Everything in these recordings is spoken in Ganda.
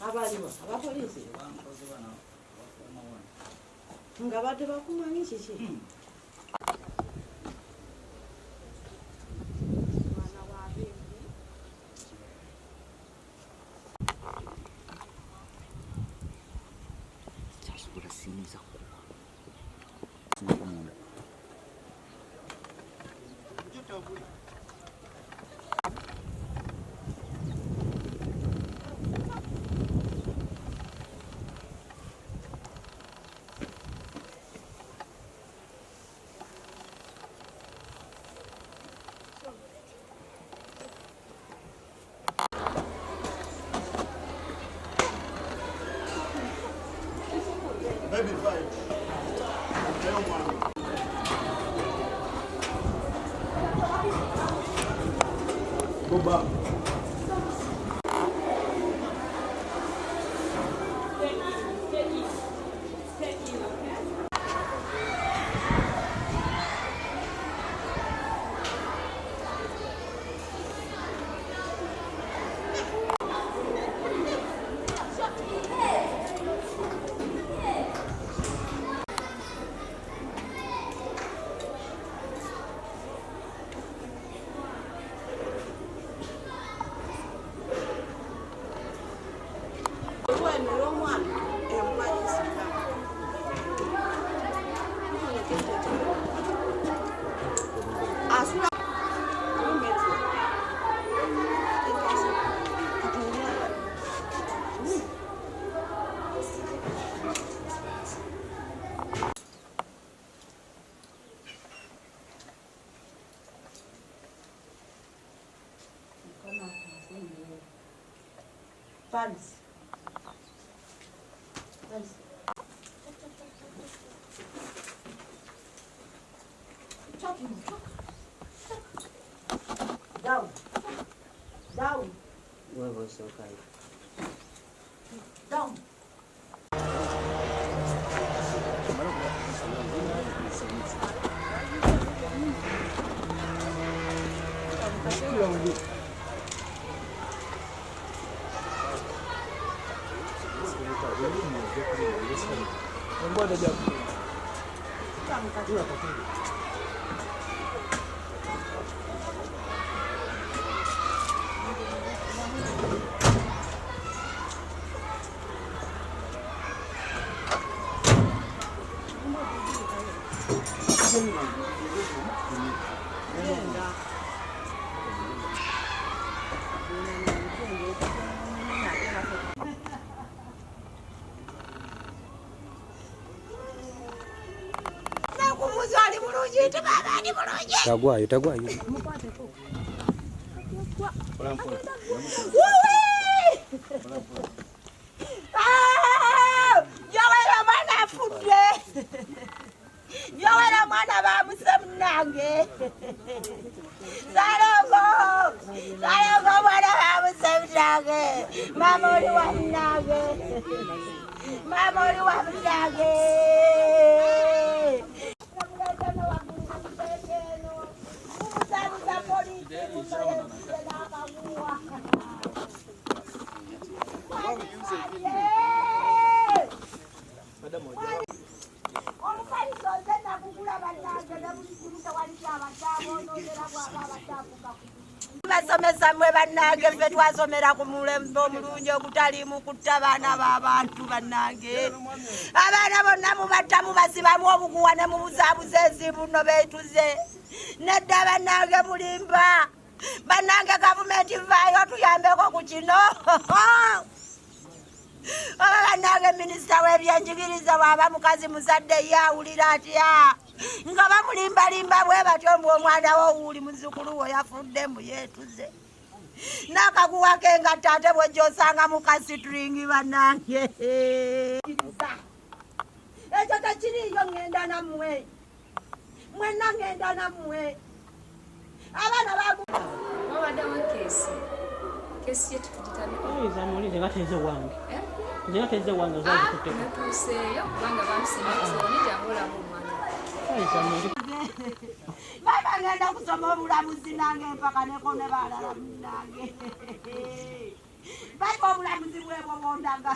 Abaliwo abapoliisi nga badde bakumanyi kiki? Kyasobola siyinza kuba munda. Paris. Paris. Down. Down. Down. Tagwayo, tagwayo. Yowera mwana afudde. Yowera mwana bamuse munange. Salongo. Salongo mwana bamuse munange. Mama oli wa munange. Mama oli wa munange. Basomesa mwe bannange, ffe twasomera ku mulembe omulungi ogutaliimu kutta baana b'abantu. Bannange, abaana bonna mubatta, mubasibamu obuguwa ne mubuzaabuza enzibu no beetuze. Nedda bannange, mulimba. Bannange, gavumenti vaayo tuyambeko ku kino. Oba bannange, minisita w'ebyenjigiriza bw'aba mukazi muzadde, ye awulira atya nga bamulimbalimba bwe batyo, mbu omwana wo wuuli muzzukulu wo yafudde, mbu yeetuze n'akaguwa ke nga ate bwejjosanga mu kasituringi? Bannange, ekyo tekiriiyo. Ŋŋenda nammwe mwenna, ŋŋenda nammwe abaana bagu. Wabaddewo case, case ye tetugitandika. Oyinza muwulire nga tenze wange. Eh? Nze tezze wange ozazikutteko. Natuuseeyo kubanga bamusinga jangu olaba omwana. Baba ngenda kusoma obulamuzi nange mpakaneko ne balala munange. Baba obulamuzi bwebwo bwondaga.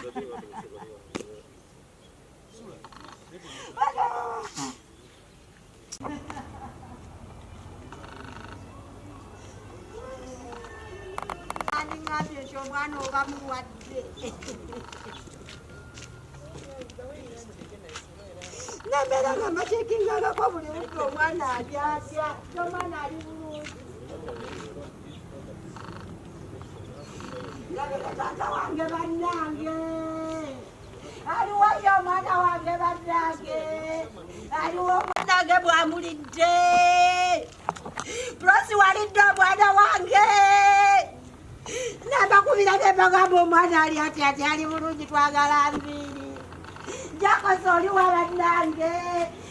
Andingambye nti omwana oba mulwadde. Nembeera nga mbakyekingangako buli ludda omwana ali atya, omwana ali bulungi. Ndabika taata wange bannange. Aliwo ye omwana wange bannange. Aliwo omwana wange bwamulidde. Prosi walidde omwana wange. Nabakubira ne mbagamba omwana ali atya ati ali bulungi twagala nviiri. Jakosa oli wa bannange.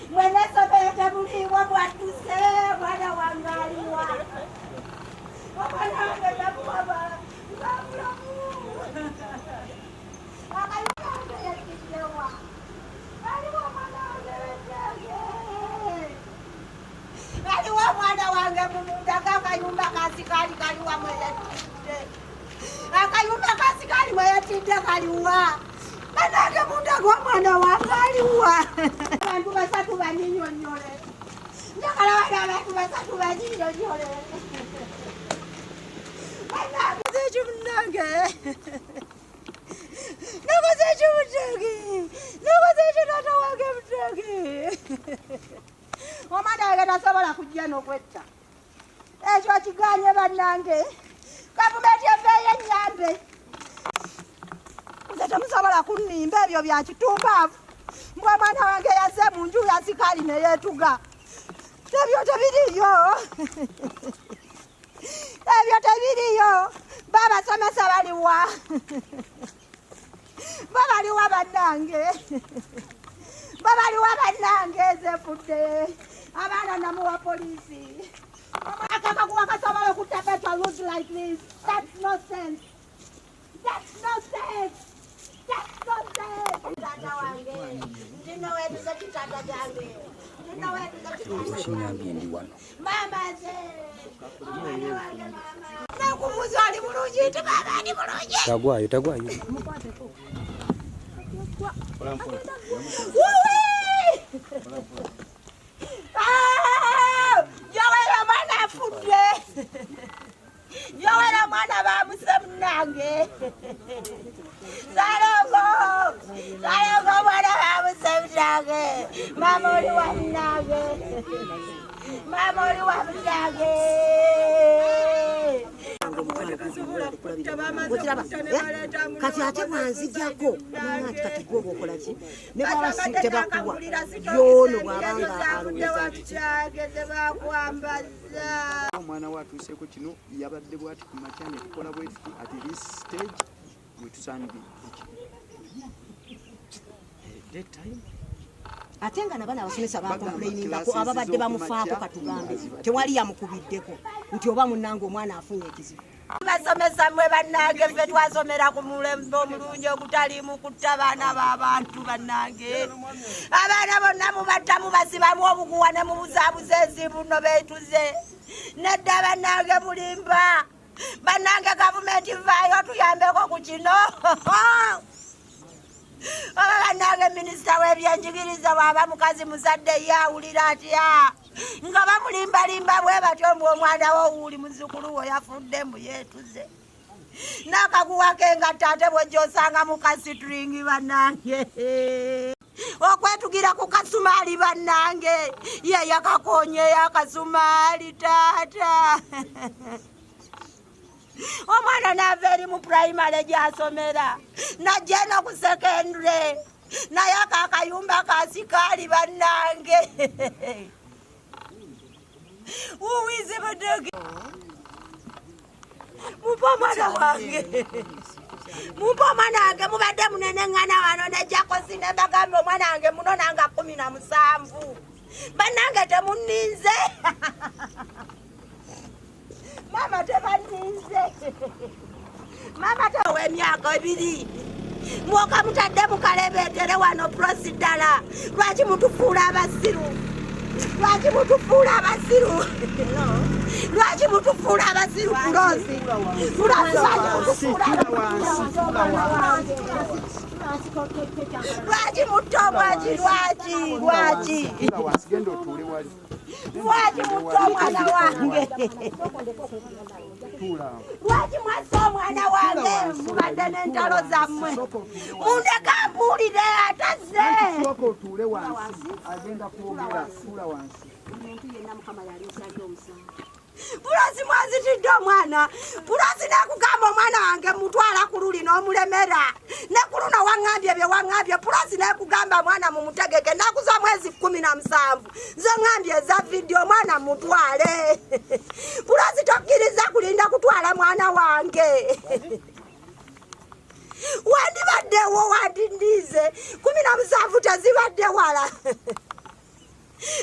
Mwena essomero temuliiwo mwadduse omwana wange aliwa. Omwana wange namuwa bamulamu. Akayumba wange yatiddewa. Aliwo omwana wange bannange. Aliwo omwana wange mumundako akayumba kasikaali kaliwa mwe yatidde. Akayumba kasikaali mwe yatidde kaliwa. Bannange mundako omwana wange aliwa. Abantu basatu banyinyonnyole. Njagala wano abantu basatu banyinyonnyole. Bannange ekyo munnange. Nakoze ekyo munnange. Nakoze ekyo taata wange munnange. Omwana wange tasobola kujja n'okwetta. Ekyo akiganye bannange. Gavumenti eveeyo ennyambe. Nze temusobola kunnimba ebyo bya kitumbaavu. Mbwa omwana wange yazze mu nju ya sikaali ne yeetuga. Ebyo tebiriiyo. Ebyo tebiriiyo. Babasomesa baliwa. Babaliwa bannange. Babaliwa bannange nze nfudde. Abaana namuwa poliisi. Akakakuwa kasobola okutta better lose like this. That's no sense. That's no sense. That's no sense. Taata wange. Ndino weetuze kitanda kyange. Ndino weetuze kitanda Okiŋŋambye ndi wano. Mama nze. Omwana wange mama. Nakubuuza oli bulungi nti maama ali bulungi. Tagwayo tagwayo. Wuwi! Ah! Yoweri omwana afudde. Yoweri omwana baamuse munnange. Salongo! Salongo omwana baamuse munnange. Maama oli wa munnange. Maama oli wa munnange. Okiraba, eh? Kati ate bwanzijjako nanga nti kati gwe oba okola ki ne bwaba si tebakuwa yoono bw'abanga alowooza nti ki. Omwana we atuuseeko kino yabadde bwati ku makya ne tukola bwe tuti at this stage wetusaanidde daytime. Ate nga nabana abasomesa Bagamba bakomplainingako classes ababadde bamufaako z'okumakya katugambe nga tewali yamukubiddeko nti oba munnange omwana afunye ekizibu. Basomesa mmwe bannange ffe twasomera ku mulembe omulungi ogutaliimu kutta baana b'abantu bannange. Abaana bonna mubatta mubasibamu obuguwa ne mubuzaabuza ensimbu nno beetuze. Nedda bannange mulimba. Bannange gavumenti vaayo tuyambeko ku kino. Oba bannange minisita w'ebyenjigiriza bw'aba mukazi muzadde ye awulira atya? Nga bamulimbalimba bwe batyo mbu omwana wo wuuli muzzukulu wo yafudde mbu yeetuze. N'akaguwa ke engatto ate bw'ojja osanga mu kasitulingi bannange. Okwetugira ku kasumaali bannange. Ye yakakoonyeyo akasumaali taata. Omwana n'ava eri mu pulayimale gy'asomera n'ajja eno ku sekendule naye ako akayumba ka sikaali bannange. Wuwizi budugi. Mumpe omwana wange. Mumpe omwana wange mubadde munene ŋŋana wano ne Jakosi ne mbagamba omwana wange munona nga 17. Bannange temunninze. Maama tebanninze. Maama tewa emyaka 2. Mwoka mutadde mukalebeetere wano prosi ddala. Lwaki mutufuula abasiru? Lwaki mutufuula abasiru? Lwaki mutufuula abasiru prosi? Prosi lwaki mutufuula Lwaki mutta omwaki? Lwaki? Lwaki? Genda otuule wali. Lwaki mutta omwana wange? Lwaki mwassa omwana wange? Mubadde n'entalo zammwe. Mundeka mbuulire atazze. Sooka otuule wansi, agenda kwogera. Tuula wansi. Omuntu yenna Mukama yalisalira omusango. Pulosi mwazitidde omwana. Pulosi nekugamba omwana wange mutwala ku luli n'omulemera. Ne ku luno waŋŋambye bye waŋŋambye. Pulosi nekugamba mwana mumutegeke. Ennaku z'omwezi 17 zo ŋŋambye eza vidiyo omwana mutwale. Pulosi tokkiriza kulinda kutwala mwana wange. Wandibaddewo wandindize 17 tezibadde wala.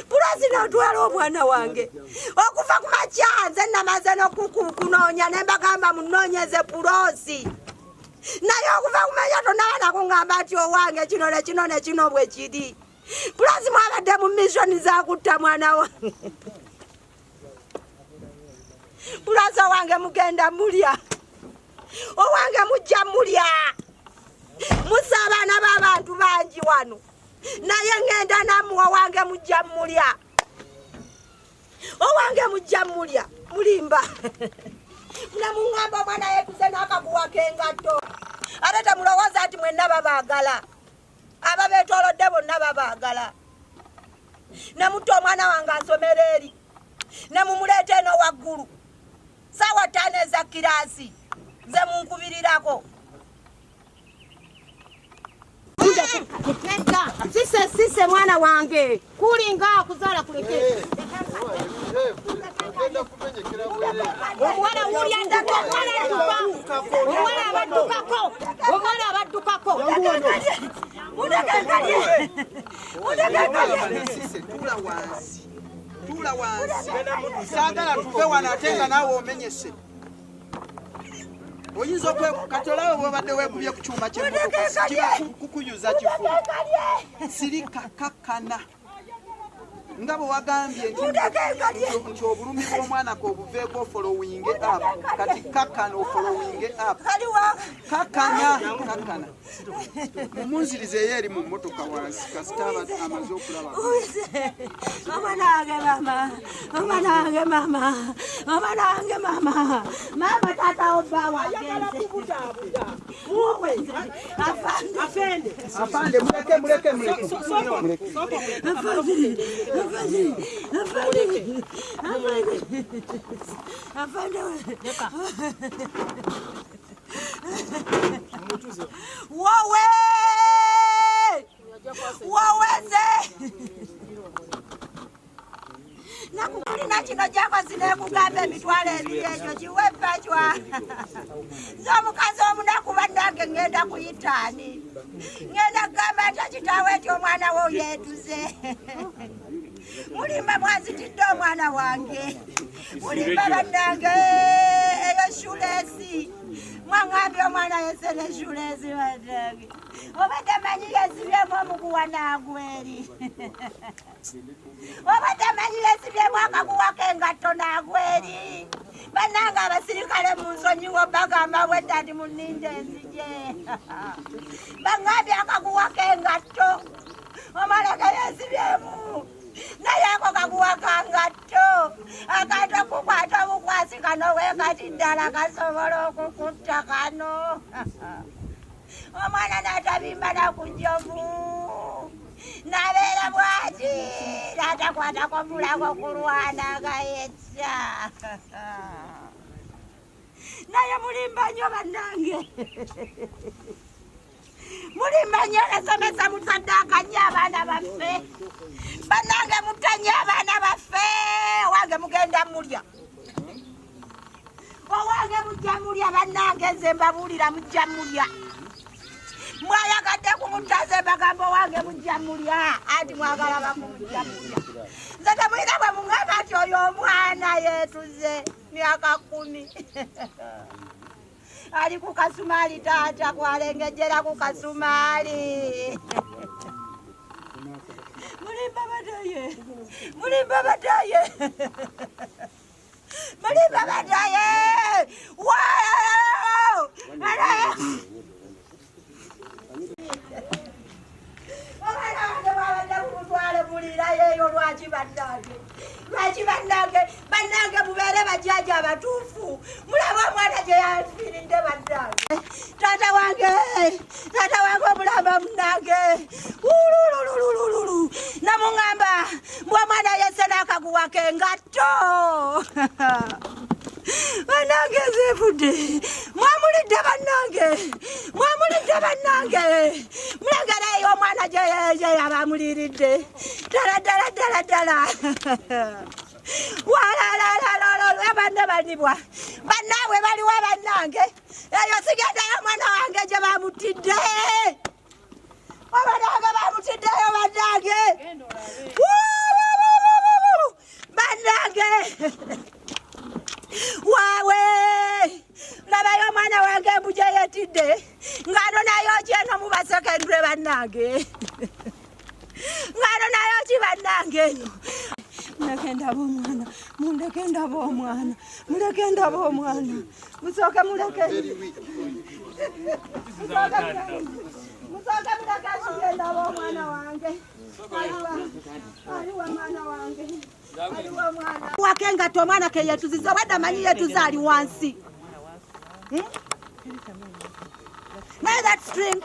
Pulosi n'otwala omwana wange okuva ku makya. Nze namaze n'okukunoonya ne mbagamba munoonyeze Pulosi, naye okuva ku makya tonaba nakuŋŋamba nti owange kino ne kino ne kino bwe kiri. Pulosi mwabadde mu mission zakutta mwana wange. Pulosi owange mugenda mulya, owange mujja mulya. Musa abaana b'abantu bangi wano, naye ŋŋenda nammwe. Owange mujja mulya, owange mujja mulya. Mulimba namuŋŋamba omwana yeetuze n'akaguwa k'engatto. Ate temulowooza nti mwenna babaagala, ababeetoolodde bonna babaagala. Ne mutta omwana wange asomera eri, ne mumuleeta eno waggulu saawa 5 eza kiraasi nze munkubirirako. Nedda, sise sise mwana wange kulinga akuzaala kuleke. Omuwala wuli adduka, omuwala adduka, omuwala abaddukako, omwana abaddukako. Sise, tuula wansi, tuula wansi. Saagala tuve wano ate nga naawe omenyese. Oyinza okwe kati olabe bwobadde weekubye ku kyuma ky'emmotoka kiba kukuyuza kifuba. Sirika, kakkana nga bwe wagambye nti obulumi bw'omwana k'obuveeko ofollowinge up. Kati kakkana ofollowinge up. Kakkana, kakkana. Mumunzirizeeyo eri mu mmotoka wansi kasita amaze okulaba. Omwana wange mama, omwana wange mama, omwana wange mama, mama taata obba wagenze. Afande, Afande, muleke, muleke, muleke. Afande, afande, afande, afande, afande. Wowe! Woweze! Nakukulina kino gyakozi nekugamba 20,000 ekyo kiwe bacwa. Nze omukazi omunaku bannange ŋŋenda kuyitaani. Ŋŋenda kugamba ntya kitaawe nti omwana wo yeetuze. Mulimba mwanzitidde omwana wange. Mulimba bannange eyo shoelace. Mwaŋŋambye omwana yese ne shoelace bannange. Obadde manyi yesibyemu omuguwa n'agweri. Obadde manyi yesibyemu akaguwa k'engatto n'agweri. Bannange abasirikale mu nsonyiwo bagamba bwedda nti munninde nzije. Baŋŋambye akaguwa k'engatto omwana ke yesibyemu. Naye ako kaguwa ka ngatto akantu okukwata obukwasi kano weekati ddala kasobola okukutta kano. Omwana n'atabimba nakujovu n'abeera bwati n'atakwatako mulago kulwana gayetya. Naye mulimba nnyo bannange, mulimba nnyo. Nasomesa musaddaaka nnyo abaana baffe bannange, mutta nnyo abaana baffe. Owange mugenda mulya, owange mujja mulya bannange. Nze mbabuulira mujja mulya. Mwayagadde kumutta, nze mbagamba owange mujja mulya. Anti mwagala bakumujja mulya. Nze temulina bwe muŋŋamba nti oyo omwana yeetuze myaka 10. Ali ku kasumaali taata, kwalengejjera ku kasumaali. Mulimba badaye, mulimba badaye, mulimba badaye. Wow! Omwana wange bwabadde kumutwale buliirayo eyo. Lwaki bannange, lwaki bannange, bannange? Mubeere bajjaja abatuufu, mulabe omwana gye yanfiiridde bannange. Taata wange, taata wange omulamba munnange, ululululululu, namuŋŋamba mbw omwana yesse n'akaguwa k'engatto. Bannange, nzifudde. Mwamulidde bannange, mwamulidde bannange. Mulengereyo omwana gye yabamuliiridde ddala ddala ddala ddala. Walalalalala, banne banibwa, bannaabwe baliwa bannange? Eyo sigendayo. Omwana wange gye bamutidde, omwana wange bamutiddeyo bannange, bannange. Waawe, labayo omwana wange embu gye yetidde ng'ano nayo ki eno mu basekendule bannange, ng'ano nayo ki bannange eno? Muleke ndaba omwana, mundeke ndaba omwana, muleke ndaba omwana. Musooke muleke, musooke, musooke muleke nsige ndaba omwana wange. Aliwa, aliwa mwana wange, aliwa omwana wake ngato omwana ke yetuziza obadde amanyi yetuza ali wansi. Naye that string,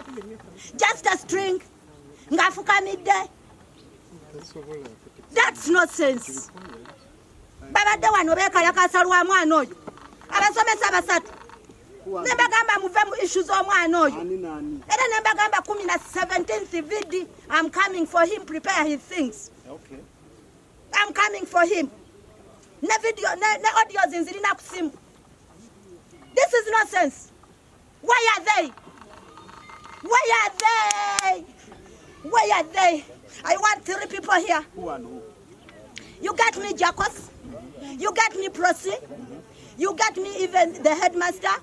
just a string, ng'afukamidde, that's no sense. Babadde wano beekalakasa lwa mwana oyo, abasomesa basatu. Ne mbagamba muve mu issue z'omwana oyo, era ne mbagamba 10 na 17th VD, I'm coming for him. Prepare his things. I'm coming for him. Ne video ne audios nzirina ku simu. This is no sense. Why are they, why are they, where are they? I want three people here. You get me Jacobs, you get me Prosi, you get me even the headmaster.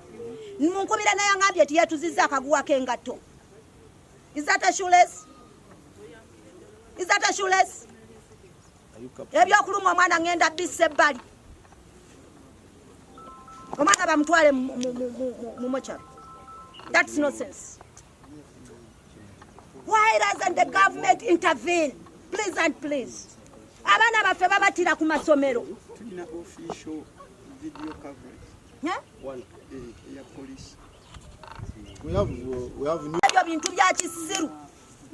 Munkubira naye angambye ti yetuziza akaguwa k'engatto. Is that a shoelace? Is that a shoelace? Ebyokuluma omwana ngenda bissa ebbali. Omwana bamutwale mu mochari. That's no sense. Why doesn't the government intervene, please and please? Abaana baffe babatira ku masomero. Tulina official video coverage. Eh? Eh, ya police. We have new Ebyo bintu bya kisiru.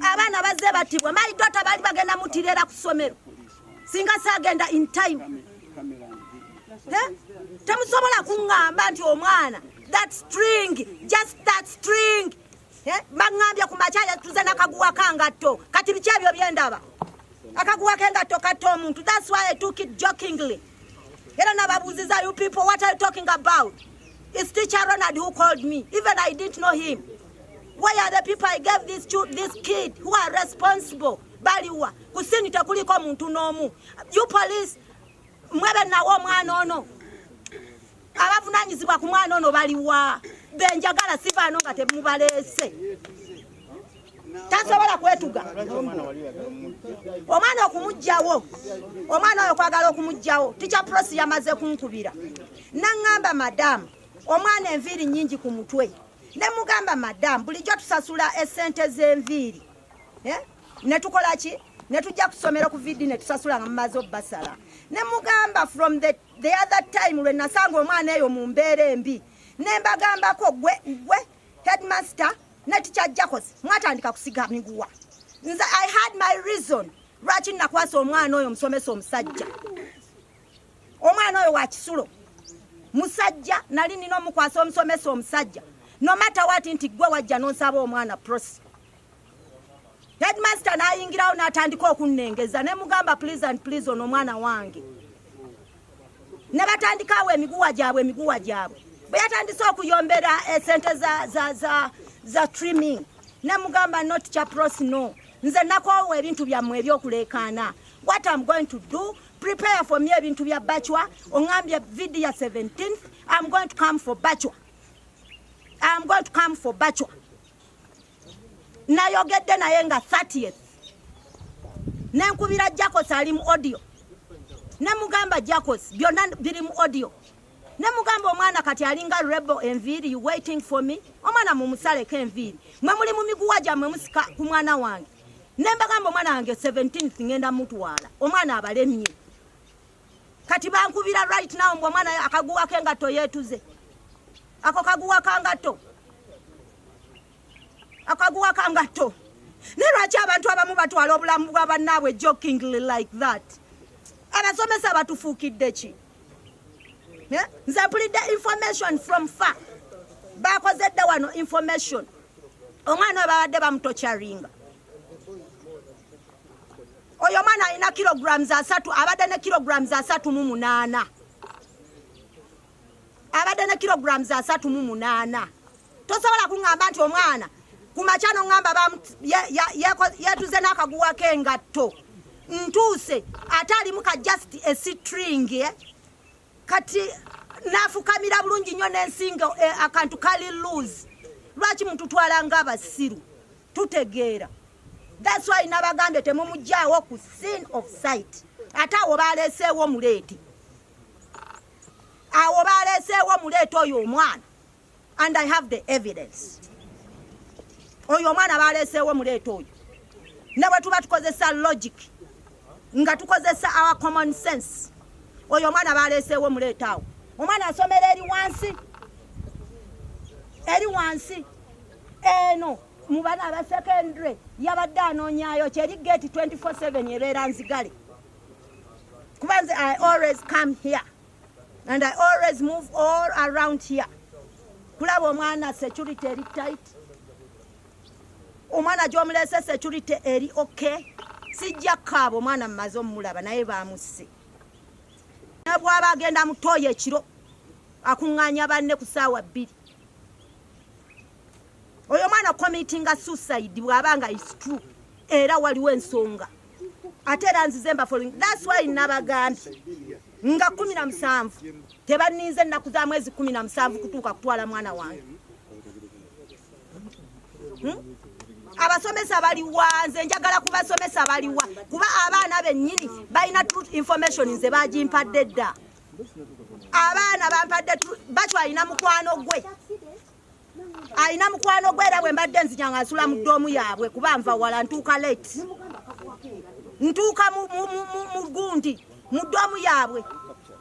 Abaana bazze batibwa. My daughter baali bagenda mutirera ku ssomero singa saagenda in time. Camera and video. Eh? Temusobola kuŋŋamba nti omwana, that string, just that string. Eh? Baŋŋambye ku makya yatuze nakaguwa kangatto. Kati biki ebyo byendaba? Akaguwa kengatto katta omuntu. That's why I took it jokingly. Era nababuuziza, "You people, what are you talking about?" It's Teacher Ronald who called me. Even I didn't know him. Why are the people I gave this kid who are responsible baliwa? Ku scene tekuliko muntu n'omu. You police, mwebe nawo omwana ono, abavunanyizibwa ku mwana ono baliwa? Benjagala sivaano nga temubaleese. Tasobola kwetuga omwana. Okumugjawo omwana oyo, kwagala okumugjawo, Teacher Prosi yamaze kunkubira naŋŋamba, "Madamu, omwana enviiri nnyingi ku mutwe." Ne mugamba, "Madamu, bulijjo tusasula esente z'enviiri. Eh? Ne tukola ki? Ne tujja kusomero ku VD ne tusasula nga mumaze obbasala." Ne mugamba from the other time lwe nasanga omwana eyo mu mbeera embi, ne mbagambako, gwe gwe headmaster ne Teacher Jacobs mwatandika kusiga miguwa. Nze I had my reason lwaki nakwasa omwana oyo omusomesa omusajja. Omwana oyo wa kisulo musajja, nali nina omukwasa omusomesa omusajja no matter what. Nti gwe wajja nonsaba omwana Prosi, headmaster n'ayingirawo n'atandika okunnengeza. Ne mugamba, "Please and please, ono omwana wange." Ne batandikawo emiguwa gyabwe, emiguwa gyabwe. Bwe yatandise okuyombera esente za trimming, ne mugamba, "No, Teacher Pros, no. Nze nakoowa ebintu byammwe ebyokuleekaana. What I'm going to do, prepare for me ebintu bya bachwa. Oŋambye VD ya 17th, I'm going to come for bachwa." I am going to come for Bachwa. Nayogedde naye nga 30th. Nenkubira Jacobs ali mu audio. Nemugamba Jacobs byonna biri mu audio. Nemugamba omwana kati alinga rebel enviiri, you waiting for me? Omwana mumusaleko enviiri. Mwe muli mu miguwa gyammwe musika ku mwana wange. Nembagamba omwana wange 17th ngenda mutwala. Omwana abalemye. Kati bankubira right now mbu omwana akaguwa k'engatto yeetuze. Ako kaguwa kangatto. Akaguwa kangatto. Naye lwaki abantu abamu batwala obulamu bwa bannaabwe jokingly like that? Abasomesa batufuukidde ki? Eh? Nze mpulidde information from far. Bakoze dda wano information. Omwana oyo babadde bamutocharinga. Oyo omwana alina kilograms 30, abadde ne kilograms 38. Abadde ne kilograms 38. Tosobola kuŋŋamba nti omwana ku makya n'oŋŋamba yeetuze n'akaguwa k'engatto. Ntuuse ate alimu ka just a string, eh? Kati n'afukamira bulungi nnyo n'ensingo, akantu kali loose. Lwaki mututwala ng'abasiru? Tutegeera. That's why nabagambye temumuggyaawo ku scene of sight. Ate awo baleeseewo muleeti. Awo baleeseewo muleeti oyo omwana. And I have the evidence. Oyo omwana baleeseewo muleeti oyo. Ne bwe tuba tukozesa logic, nga tukozesa our common sense, oyo omwana baleeseewo muleeti awo. Omwana asomera eri wansi. Eri wansi. Eno mu bana aba secondary yabadde anoonyaayo kyeri gate 24/7 ebeera nzigale. Kuba nze I always come here and I always move all around here. Kulaba omwana security eri tight. Omwana gy'omuleese security eri okay. Sijja kukaaba omwana mmaze omulaba naye baamusse. Ne bw'aba agenda mu ttooyi ekiro akuŋŋaanya banne ku ssaawa 2. Oyo omwana committinga suicide bw'aba nga is true, era waliwo ensonga. Ate era nzize mba following. That's why nabagambye nga 17 tebanninze ennaku za mwezi 17 kutuuka kutwala mwana wange. Abasomesa baliwa? Nze njagala kubasomesa baliwa, kuba abaana bennyini balina truth information. Nze bagimpadde dda. Abaana bampadde Bachwa alina mukwano gwe, alina mukwano gwe, era bwe mbadde nzija nga nsula mu dorm yaabwe, kuba nva wala, ntuuka late, ntuuka mu gundi mu dorm yaabwe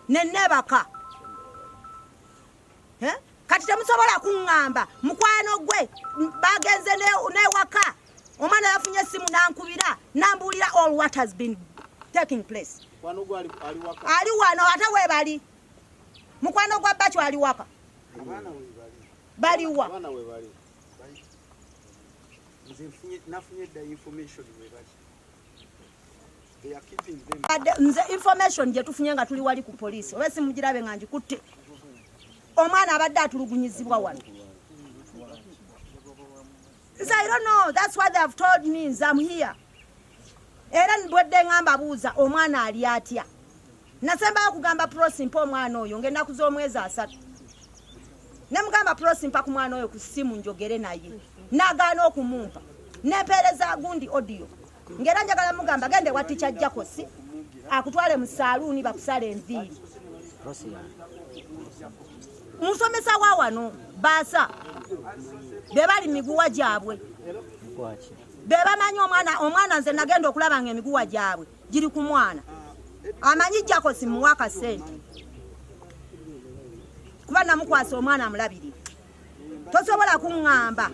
nenebaka. Eh? Kati temusobola kuŋŋamba mukwano gwe bagenze newaka. Omwana yafunye essimu nankubira nambuulira all what has been taking place. Ali wano ate webali mukwano gwa Bachwa ali waka. Baliwa? Nafunye dda information webali. Nze information gye tufunye nga tuli wali ku poliisi, oba simugirabe nga ngikutte, omwana abadde atulugunyizibwa wano. Nze I don't know, that's what they have told me. Nze am here era bwedde ngamba buuza omwana ali atya. Nasembayo kugamba Prosi mpa omwana oyo ng'ennaku z'omwezi 30. Nemugamba Prosi mpa ku mwana oyo ku ssimu njogere naye, nagaana okumumpa. Nempeereza gundi audio ng'era njagala mugamba gende wa teacher Jacosi akutwale mu saaluuni bakusala enviiri. Musomesa wa wano baasa be bali miguwa gyabwe be bamanyi omwana. Omwana nze nagenda okulaba nga emiguwa gyabwe giri ku mwana. Amanyi Jacosi muwa akasente kuba namukwasa omwana amulabirire. Tosobola kuŋŋamba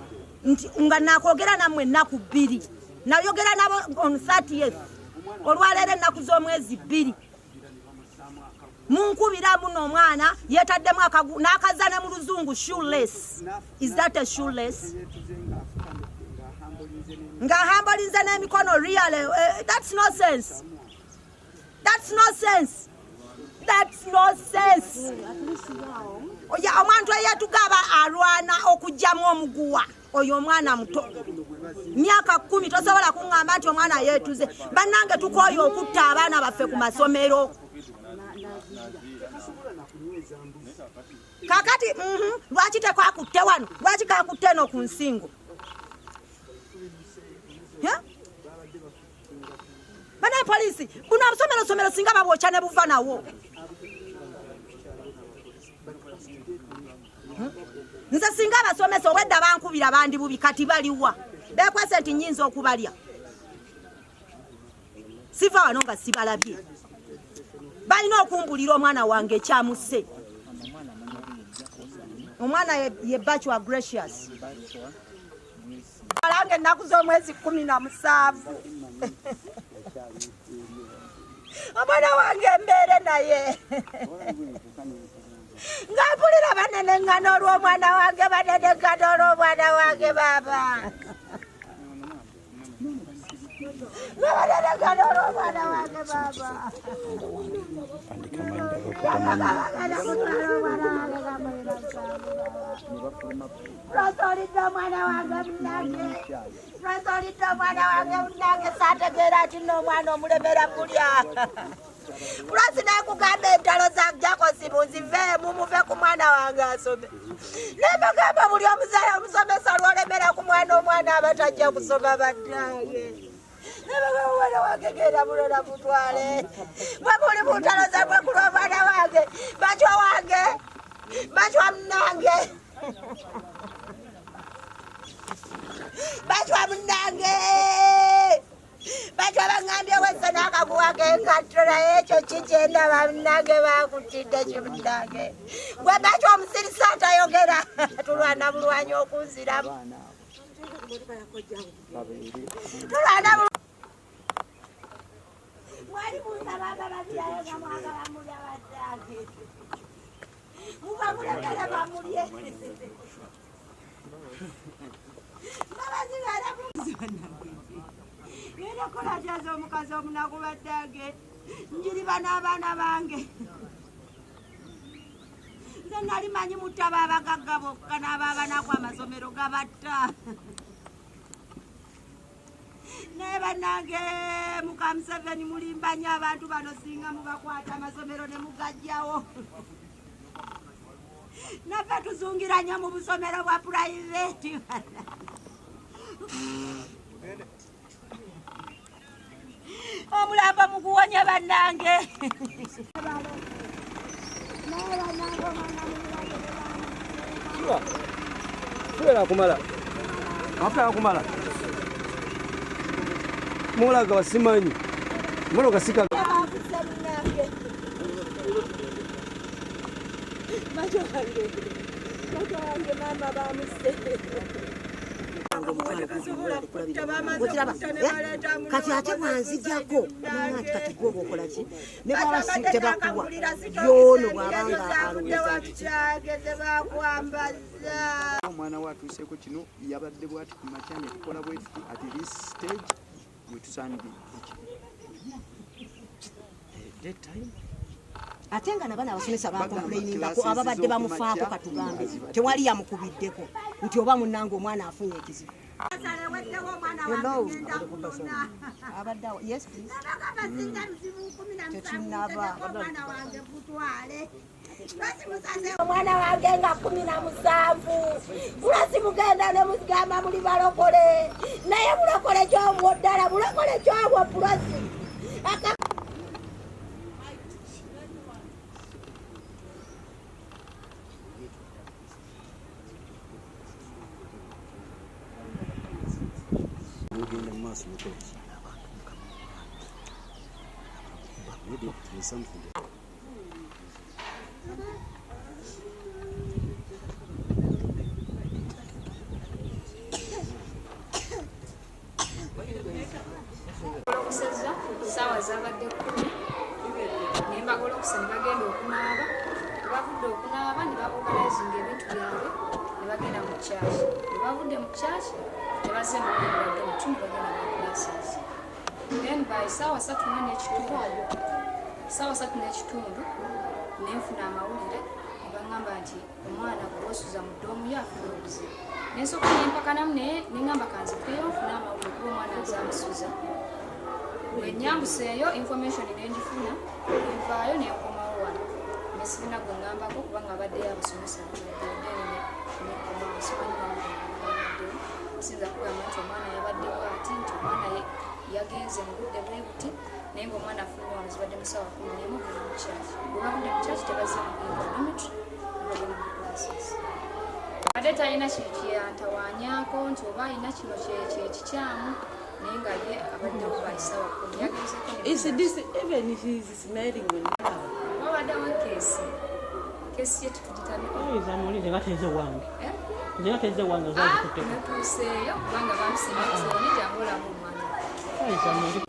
nti nga nakwogera nammwe ennaku 2, nayogera nabo on 30th, olwaleero ennaku z'omwezi 2, munkubira muno omwana yeetaddemu n'akaza ne mu luzungu shoelace. Is that a shoelace? Ng'ahambolinze n'emikono. Really, that's no sense, that's no sense, that's no sense. Oya omuntu eyetugaba alwana okugyamu omuguwa oyo omwana muto myaka 10, tosobola kuŋŋamba nti omwana yeetuze. Bannange, tukooye okutta abaana baffe ku masomero. Kakati lwaki tekakutte wano? Lwaki kakutte eno ku nsingo? Banaye poliisi, buno obusomero somero singa babwokya ne buva nawo. Nze singa abasomesa obwedda bankubira bandi bubi, kati baliwa? Bekwese nti nnyinza okubalya. Siva wano nga sibalabye. Balina okumbulira omwana wange ekyamuse. Omwana ye Bachwa Gracious. Alanga ennaku z'omwezi 17. Omwana wange embeere naye. Nga mpulira baneneŋŋana olw'omwana wange, baneneŋŋana olw'omwana wange baaba. Nga baneneŋŋana olw'omwana wange baaba. Lwasolidde omwana wange munnange, lwasolidde omwana wange munnange, saategeera nti nno omwana omulemera kulya. Lwasi nakugamba entalo za Jakosi muziveemu, muve ku mwana wange asome. Nembagamba buli omuzaala omusomesa lw'olemera ku mwana, omwana aba tajja kusoma bannange. Nembagamba omwana wange genda mulola mutwale. Mwe muli mu ntalo zammwe ku lw'omwana wange, Bachwa wange, Bachwa munnange. Bachwa munnange. Bachwa baŋŋambye wese n'akaguwa k'engatto, naye ekyo kikyendaba munnange, baakutidde ki munnange. Gwe Bachwa omusirisa atayogera, tulwana bulwanyi okunziramu. Tulwana bulwanyi. Mwali munsaba ababazirayo nga mwagala mulya bannange. Muba mulekere bamulye. Ngenda kukola kyaza omukazi omunaku baddange, njiriba n'abaana bange. Nze nali manyi mutaba abagagga bokka n'abaabanaku amasomero gabatta. Naye bannange muka Museveni mulimba nnyo abantu bano, singa mubakwata amasomero ne mugajjawo. Naffe tuzungira nnyo mu busomero bwa purayiveti. Omulambo muguwonye bannange. Fuela kumala. Amafuta kumala. Mulaga wasimanyi. Mmotoka sika. Macho wange maama bamuse. Okiraba kati ate bwanzijako nanga nti kati gwe oba okola ki ne bwaba si tebakuwa yoono bw'abanga alowooza nti Omwana we atuuseeko kino yabadde bwati ku makya ne tukola bwe tuti at this stage we tusaanidde Ate nga nabana abasomesa bakomplainingako ababadde bamufaako, katugambe tewali yamukubiddeko nti oba munnange omwana afunye ekizibu. Hello. Abadde awo. Yes, please. Tetunnaba. Omwana wange nga 17 bulasi mugenda ne mugamba muli balokole, naye bulokole kyobwo ddala, bulokole kyobwo bulasi. Ogenda mu maaso nokola ki? Maybe there's something. Golokosezza saawa zabadde 10 ne mbagolokosa ne bagenda okunaaba. Bwe bavudde okunaaba ne baorganizinga ebintu byabwe ne bagenda mu church. Bwe bavudde mu church tebazze mu dormitory, ne bagenda mu classes. Then by saawa 3 n'ekitundu, ne nfuna amawulire ne baŋŋamba nti omwana gwe boosuza mu dorm ye afuna obuzibu. Nensooka nempakanamu, naye neŋŋamba kanzikuyeyo nfune amawulire kuba omwana nze amusuza. Bwe nyambuseeyo information nengifuna, nenvaayo nenkomawo wano. Nesirina gwe ŋŋambako kubanga abaddeyo abasomesa abaddeyo, then nekomawo. Simanyi bamubaddewo, siyinza kugamba nti omwana yabaddewo ati, nti omwana yagenze mu budde bwe buti, naye nga omwana afulumye wano zibadde mu ssaawa 11 genda mu church. Bwe bavudde mu church tebazze mu kuyingira dormitory, ne bagenda mu classes. Ate talina kintu kyeyantawaanyaako nti oba alina kino kyekikyamu, naye nga ye abaddewo by ssaawa 10 yagenzeko ne Is this even he is smelling when wabaddewo case, case ye tetugitandika. Oyinza muli nze nga teze wange. Eh? Nze nga teze wange. Ah, Ozagikutteko. Natuuseeyo kubanga bamusinga jangu olaba omwana. Oyinza muli.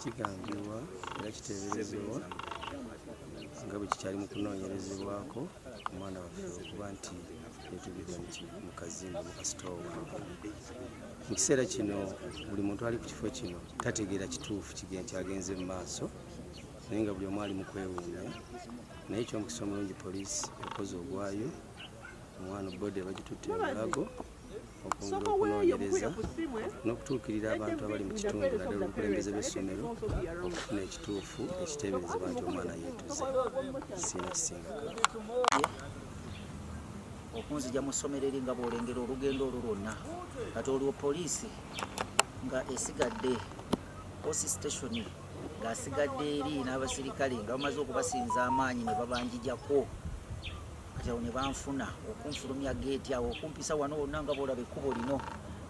Kigambibwa era kiteeberezebwa nga bwe kikyali mu kunoonyerezebwako, omwana waffe okuba nti yeetugidde mu kazimba, mu kasitoowa. Mu kiseera kino buli muntu ali ku kifo kino tategeera kituufu kyagenze mu maaso, naye nga buli omu ali mu kwewuunya. Naye ekyomukisa omulungi, poliisi ekoze ogwayo, omwana body bagitutte e Mulago okwongera okunoonyereza n'okutuukirira abantu abali mu kitundu, naddala obukulembeze bw'essomero, okufuna ekituufu ekiteeberezebwa nti omwana yeetuze. Siina kisingako. Okunzija mu ssomero eri nga bw'olengera olugendo olwo lwonna, kati olwo poliisi nga esigadde OC station, ng'asigadde eri n'abasirikale nga bamaze okubasinza amaanyi ne babanjijako. Kati awo ne banfuna okunfulumya geeti awo, okumpisa wano wonna nga bw'olaba ekkubo lino,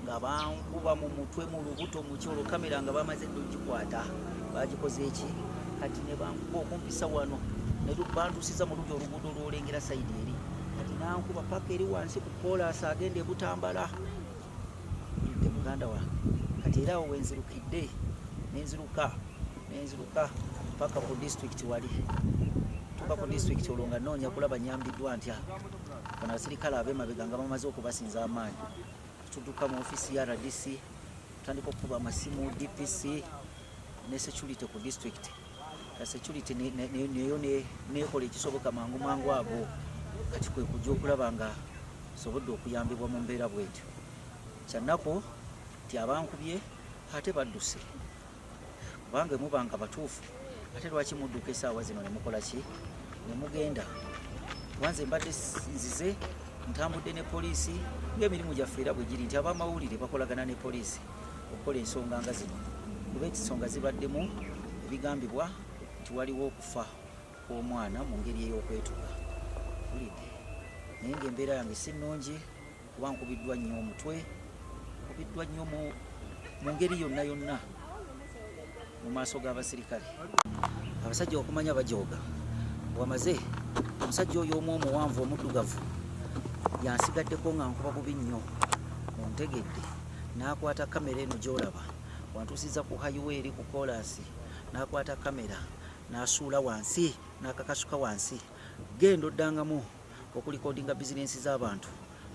nga bankuba mu mutwe, mu lubuto, mu kyolo. Kamera nga bamaze dda ogikwata, bagikoze eki. Kati ne bankuba okumpisa wano, ne bantuusiza mu luli oluguudo lw'olengera side eri. Kati nankuba paka eri wansi ku koolaasi agenda e Butambala, nte muganda wange. Kati era awo wenzirukidde, nenziruka paka ku disitulikiti. Wali tuka ku disitulikiti olwo nga noonya kulaba nyambiddwa ntya. Bano abasirikale ab'emabega nga bamaze okubasinza amaanyi, tudduka mu ofiisi ya RDC, tutandika okukuba amasimu DPC ne security ku district. Ka security neyo nekola ekisoboka mangu mangu ago. Kati kwe kujja okulaba nga sobodde okuyambibwa mu mbeera bwetyo. Kyannaku nti abankubye ate badduse, kubanga mubanga batuufu, ate lwaki mudduka esaawa zino ne mukola ki ne mugenda? Wanze mbadde nzize ntambudde ne poliisi ng'emirimu gyaffe era bwe giri nti abamawulire bakolagana ne poliisi okukola ensonga nga zino, kuba ensonga zibaddemu ebigambibwa nti waliwo okufa kw'omwana mu ngeri ey'okwetuga. Mpulidde, naye ng'embeera yange si nnungi kuba nkubiddwa nnyo omutwe, nkubiddwa nnyo mu ngeri yonna yonna mu maaso g'abasirikale. Abasajja okumanya bajooga, bwamaze omusajja oyo omu omuwanvu omuddugavu yansigaddeko nga nkuba bubi nnyo, ontegedde, n'akwata kamera eno gy'olaba. Wantuusiza ku highway eri ku koolaasi, n'akwata kamera n'asuula wansi, n'akakasuka wansi. Genda oddangamu okurecordinga bizinensi z'abantu,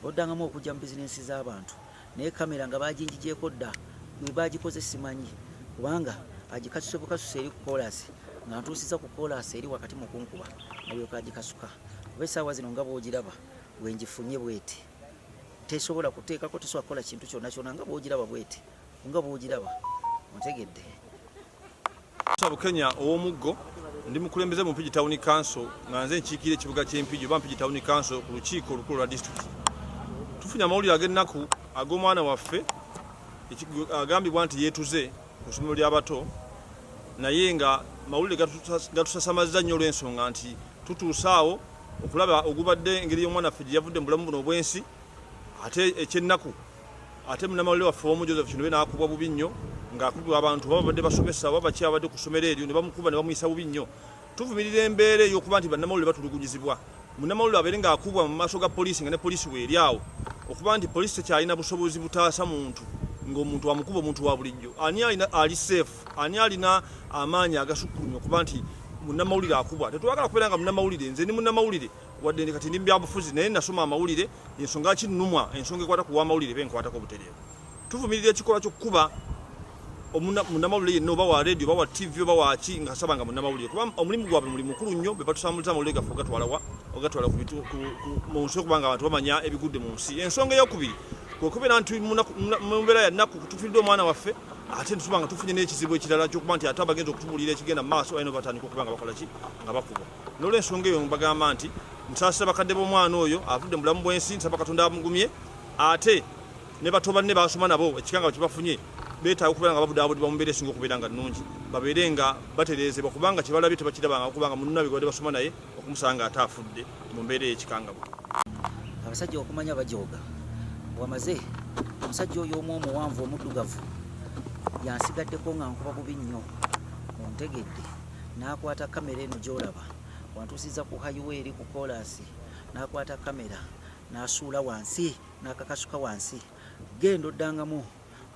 oddangamu okujja mu bizinensi z'abantu. Naye kamera nga baginjigyeko dda, bwe bagikoze simanyi, kubanga agikasuse bukasuse eri ku koolaasi. Nga ntuusiza ku koolaasi eri wakati mu kunkuba, nalyoka agikasuka. Kuba essaawa zino nga bw'ogiraba bwengifunye bweti, tesobola kuteekako, tesobola kukola kintu kyonna kyonna, nga bw'ogiraba bweti, nga bw'ogiraba, ontegedde. Bukenya ow'omuggo, ndi mukulembeze mu Mpigi Town Council, nga nze nkiikira ekibuga ky'Empigi oba Mpigi Town Council ku lukiiko olukulu lwa disitulikiti. Tufunye amawulire ag'ennaku ag'omwana waffe agambibwa nti yeetuze ku ssomero ly'abato, naye nga mawulire gatusasamazza nnyo olw'ensonga nti tutuuse awo okulaba ogubadde engeri y'omwana waffe gye yavudde mu bulamu buno obw'ensi. Ate ekyennaku, ate munnamawulire waffe omu Joseph Kinobe n'akubwa bubi nnyo, ng'akubibwa abantu oba babadde basomesa oba baki abadde ku ssomero eryo, ne bamukuba ne bamuyisa bubi nnyo. Tuvumirira embeera ey'okuba nti bannamawulire batulugunyizibwa, munnamawulire abeere ng'akubwa mu maaso ga poliisi, nga ne poliisi weeri awo. Okuba nti poliisi tekyalina busobozi butaasa muntu, ng'omuntu amukuba, omuntu wa bulijjo, ani alina ali safe? Ani alina amaanyi agasukkulumye okuba nti munnamawulire akubwa? Tetwagala kubeera nga munnamawulire. Nze ndi munnamawulire, wadde ndi kati ndi mu byabufuzi, naye nasoma amawulire. Ensonga ki nnumwa ensonga ekwata ku wamawulire benkwatako butereevu. Tuvumirira ekikolwa ky'okukuba munnamawulire yenna, oba wa radio, oba wa TV, oba waki, nga saba nga munnamawulire, kuba omulimu gwabwe mulimu mukulu nnyo. Be batusambuliza amawulire gaffe ogatwala wa, ogatwala mu nsi, okubanga abantu bamanya ebigudde mu nsi. Ensonga eyokubiri kwe kubeera nti mu mbeera ya nnaku tufiiriddwa omwana waffe, ate tuba nga tufunye n'ekizibu ekirala ky'okuba nti ate abagenza okutubuulira ekigenda mu maaso balina batandika okuba nga bakola ki, nga bakubwa. N'olwensonga eyo mbagamba nti nsaasira bakadde b'omwana oyo avudde mu bulamu bw'ensi, nsaba Katonda amugumye, ate ne bato banne basoma nabo ekikangabwa kye bafunye beetaaga okubeera nga babudaabudibwa mu mbeera esinga okubeera nga nnungi, babeere nga batereezebwa kubanga kye balabye tebakirabanga kubanga munnaabwe gwe babadde basoma naye okumusanga ate afudde mu mbeera ey'ekikangabwa. Abasajja okumanya bajooga bwamaze omusajja oyo omu omuwanvu omuddugavu yansigaddeko nga nkuba bubi nnyo ontegedde n'akwata kamera eno gy'olaba wantuusiza ku highway eri ku koolaasi n'akwata kamera n'asuula wansi n'akakasuka wansi genda oddangamu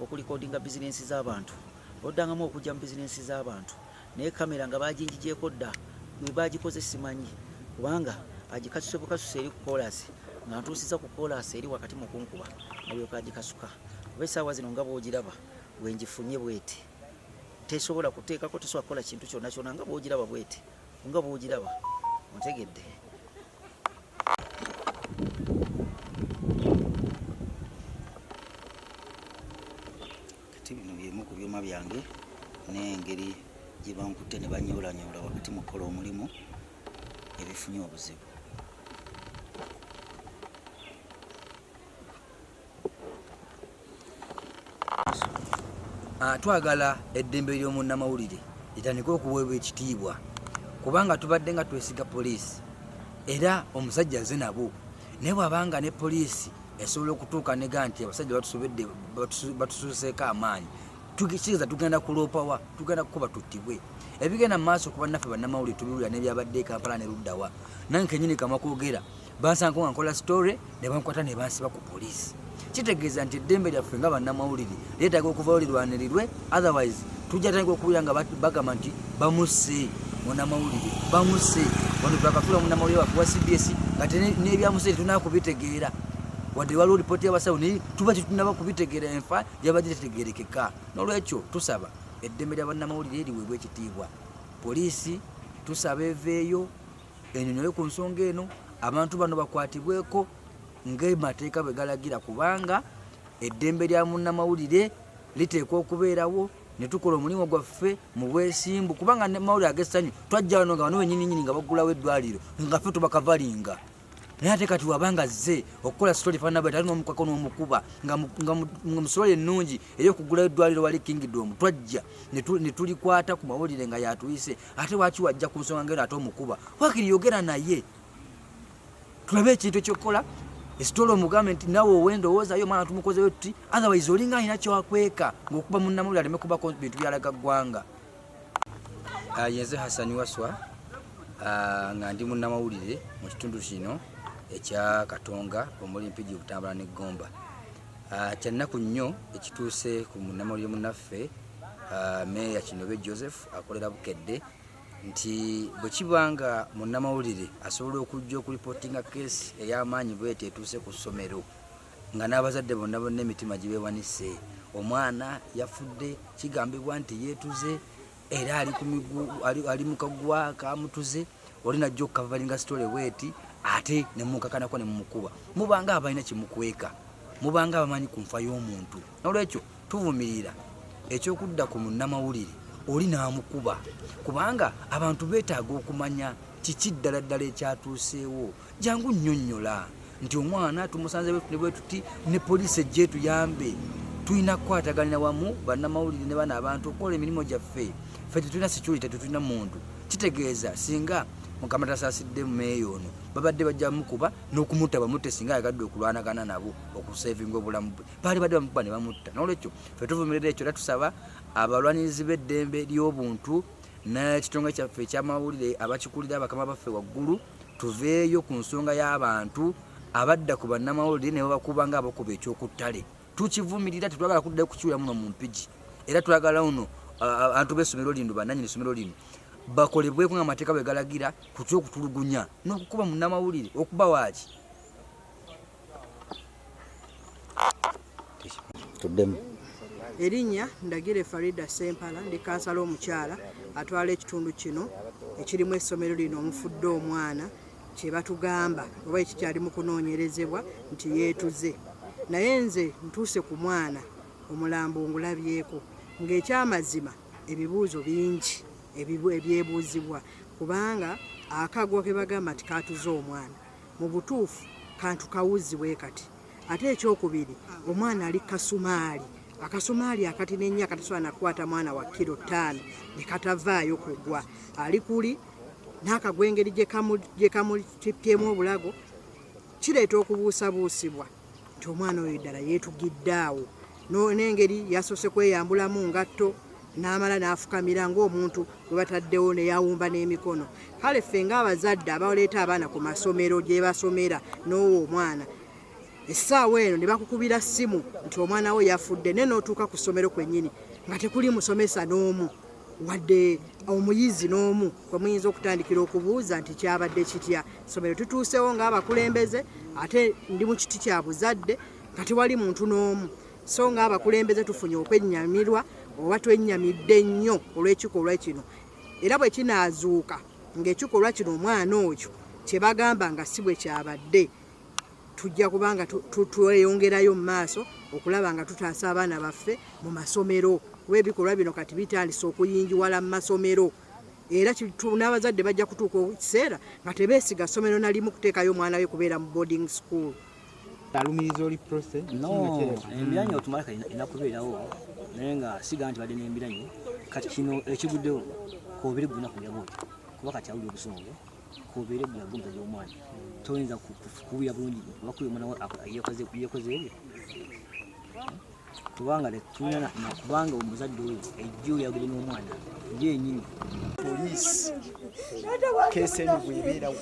okulikodinga bizinensi z'abantu oddangamu okujja mu bizinensi z'abantu naye kamera nga baginjigyeko dda bwe bagikoze simanyi kubanga agikasuse bukasuse eri ku koolaasi nga ntuusiza ku koolaasi eri wakati mu kunkuba nalyoka agikasuka kuba essaawa zino nga bw'ogiraba bwengifunye bweti tesobola kuteekako tesobola kukola kintu kyonna kyonna nga bw'ogiraba bweti nga bw'ogiraba ontegedde. Kati bino byemu ku byuma byange n'engeri gye bankutte ne banyoolanyoola wakati mu kukola omulimu ebifunye obuzibu. Ah, twagala eddembe ly'omunnamawulire litandike okuweebwa ekitiibwa kubanga tubadde nga twesiga poliisi era omusajja aze nabo naye bw'abanga ne poliisi esobola okutuuka nega nti abasajja batusobedde batusuuseeko amaanyi kitegeeza tugenda kuloopawa tugenda kukuba tuttibwe ebigenda mu maaso ku bannaffe bannamawulire tubiwulira n'ebyabadde e kampala ne luddawa nange kenyini kamakwogera bansanko nga nkola story ne bankwata ne bansiba ku poliisi kitegeeza nti eddembe lyaffe nga bannamawulire lyetaaga okuvayo lirwanirirwe otherwise tujja tandika okuwulira nga bagamba nti bamusse munamawulire bamusse wano twakafula munamawulire waffe wa cbs nga n'ebyamuse tetunaba kubitegeera wadde waliwo lipooti y'abasawo naye tuba tetunaba kubitegeera enfa yabadde tetegerekeka n'olwekyo tusaba eddembe lya bannamawulire liweebwa ekitiibwa poliisi tusaba eveeyo enyonyole ku nsonga eno abantu bano bakwatibweko ng'emateeka bwe galagira kubanga eddembe lya munnamawulire liteekwa okubeerawo ne tukola omulimu gwaffe mu bwesimbu kubanga mawulire ag'essanyu twajja wano nga bano benyininyini nga baggulawo eddwaliro nga ffe tubakavalinga naye ate kati wabanga azze okukola sitoli faanana bwati ate n'omukwako n'omukuba nga mu sitoli ennungi ey'okugulawo eddwaliro wali kingdom twajja ne tulikwata ku mawulire nga yatuyise ate waki wajja ku nsonga ngeno ate omukuba wakiri yogera naye tulabe ekintu ekyokukola esitoola omugambe nti nawe owendowooza yo omwana tumukozeyo tuti otherwise olinga alina kyewakweka ngaokuba munnamawulire aleme kubako bintu byalaga ggwanga. Ah, yenze Hassan Waswa ah, nga ndi munnamawulire mu kitundu kino ekya Katonga omuli Mpigi Butambala ne Gomba. Ah, kyannaku nnyo ekituuse ku munnamawulire munnaffe Meeya Kinobe Joseph akolera Bukedde nti bwe kiba nga munnamawulire asobola okujja okulipotinga keesi ey'amaanyi bweti etuuse ku ssomero nga n'abazadde bonna bonna emitima gibeewanise omwana yafudde kigambibwa nti yeetuze era ali ku migu ali mu kagwa kamutuze oli najja okukavalinga sitole bweti ate ne mukakanako ne mumukuba mubanga abalina kyemukweka mubanga abamanyi ku nfa y'omuntu nolwekyo tuvumirira ekyokudda ku munnamawulire oli n'amukuba kubanga abantu beetaaga okumanya kiki ddala ddala ekyatuuseewo jangu nnyonnyola nti omwana tumusanze ne bwe tuti ne poliisi ejja etuyambe tulina kukwataganira wamu bannamawulire ne bano abantu okukola emirimu gyaffe ffe tetulina security tetulina muntu kitegeeza singa mukama tasaasidde meeya ono babadde bajja mukuba n'okumutta bamutte singa ayagadde okulwanagana nabo okusevinga obulamu bwe baali badde bamukuba ne bamutta n'olwekyo ffe tuvumirira ekyo era tusaba abalwanirizi b'eddembe ly'obuntu n'ekitongole kyaffe ekyamawulire abakikulira bakama baffe waggulu tuveeyo ku nsonga y'abantu abadda ku bannamawulire ne babakuba nga abakuba ekyokuttale tukivumirira tetwagala kuddayo kukiwulira muno mu mpigi era twagala uno abantu b'essomero lino bannanyini essomero lino bakolebweko nga amateeka bwe galagira ku kyokutulugunya n'okukuba munnamawulire okuba waaki tuddemu Erinnya Ndagire Farida Ssempala, ndi kansala omukyala atwala ekitundu kino ekirimu essomero lino omufudde omwana kye batugamba oba ekikyali mu kunoonyerezebwa nti yeetuze naye nze ntuuse ku mwana omulambo ngulabyeko ng'ekyamazima ebibuuzo bingi ebyebuuzibwa kubanga Akaguwa ke bagamba nti katuze omwana mu butuufu kantu kawuzi bwe kati. Ate ekyokubiri, omwana ali kasumaali, akasumaali akatini ennyo akatasobola nakukwata mwana wa kiro 5 ne katavaayo kugwa. Ali kuli n'akagwa engeri gye kamutipyemu obulago, kireeta okubuusabuusibwa nti omwana oyo ddala yeetugidde awo. N'engeri yasoose kweyambulamu ngatto n'amala n'afukamira ng'omuntu gwe bataddewo ne yawumba n'emikono. Kale ffe ng'abazadde abaleeta abaana ku masomero gye basomera n'owo omwana essaawa eno ne bakukubira ssimu nti omwana wo yafudde, naye n'otuuka ku ssomero kwennyini nga tekuli musomesa n'omu wadde omuyizi n'omu kwe muyinza okutandikira okubuuza nti kyabadde kitya. Ssomero tutuusewo ng'abakulembeze, ate ndi mu kiti kya buzadde nga tewali muntu n'omu. So ng'abakulembeze tufunye okwenyamirwa oba twennyamidde nnyo olw'ekikolwa kino, era bwe kinaazuuka ng'ekikolwa kino omwana oyo kye bagamba nga si bwe kyabadde, tujja kuba nga tweyongerayo mu maaso okulaba nga tutaasa abaana baffe mu masomero, kuba ebikolwa bino kati bitandise okuyingiwala mu masomero, era n'abazadde bajja kutuuka ekiseera nga tebeesiga ssomero na limu kuteekayo omwana we kubeera mu boarding school. Alumiriza oli process. No, embiranyi otumala kati enakubeerawo, naye nga siga nti badde n'embiranyi. Kati kino ekiguddewo kobeere gulina kumira bwoti, kuba kati awulira obusungu, kobeere gwe omusajja w'omwana toyinza kuwulira bulungi bakuye omwana yekoze ebyo, kubanga tetulina, kubanga omuzadde oyo ejjo yagire n'omwana yenyini. Poliisi keesi eno bwebeerawo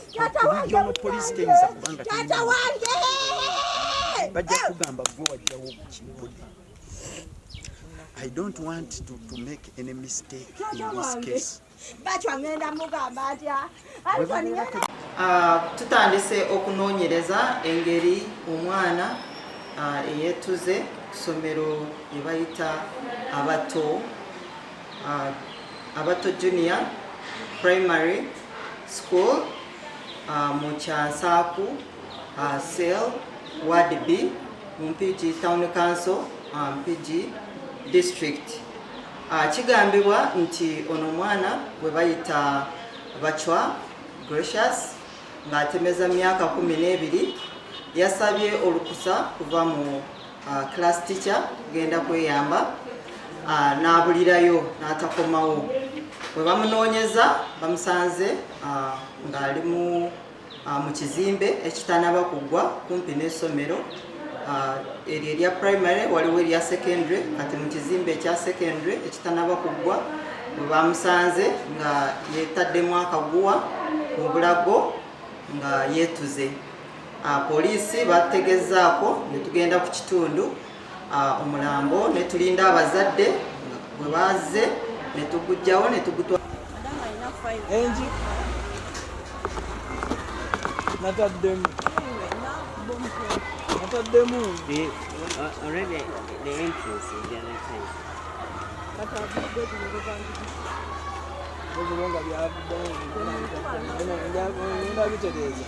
regional police teyinza kubanga bajja kugamba gwe wajjawo obukibuli. I don't want to make any mistake in this case. Bachwa ngenda mugamba atya? Tutandise okunoonyereza engeri omwana eyeetuze ku ssomero lye bayita Abato Junior Primary School mu Kyansaaku Cell, Ward B, mu Mpigi Town Council, Mpigi District. Kigambibwa nti ono omwana gwe bayita Bachwa Gracious ng'atemeza myaka 12 yasabye olukusa kuva mu class teacher kugenda kweyamba, n'abulirayo n'atakomawo. Bwe bamunoonyeza bamusanze ng'ali mu kizimbe ekitanaba kuggwa kumpi n'essomero eryo erya primary, waliwo erya secondary. Kati mu kizimbe ekya secondary ekitanaba kuggwa bwe bamusanze nga yeetaddemu akaguwa mu bulago nga yeetuze. Poliisi bategezaako ne tugenda ku kitundu, omulambo ne tulinda abazadde bwe bazze ne tugujjawo ne tugutwala. Engi nataddemu nataddemu. Already the entrance is the other side. Obulonga byavuddemu, ngenda bitereeza.